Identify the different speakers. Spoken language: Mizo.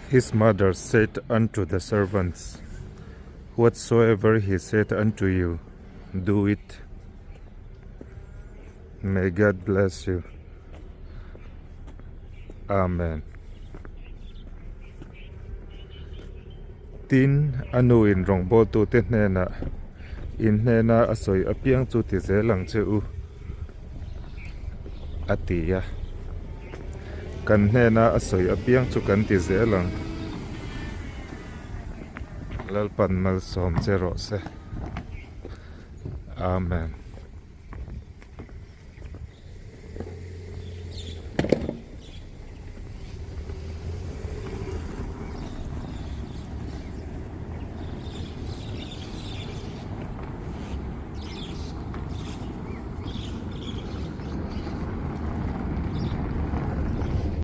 Speaker 1: His mother said unto the servants, Whatsoever he saith unto you, do it. May God bless you. Amen. Tin, a nu in rawngbawltute hnenah, In hnena a sawi apiang chu ti zel ang che u, a ti a. Kan hnena a sawi apiang chu kan ti zel ang. Lalpan malsawm che rawh se. Amen.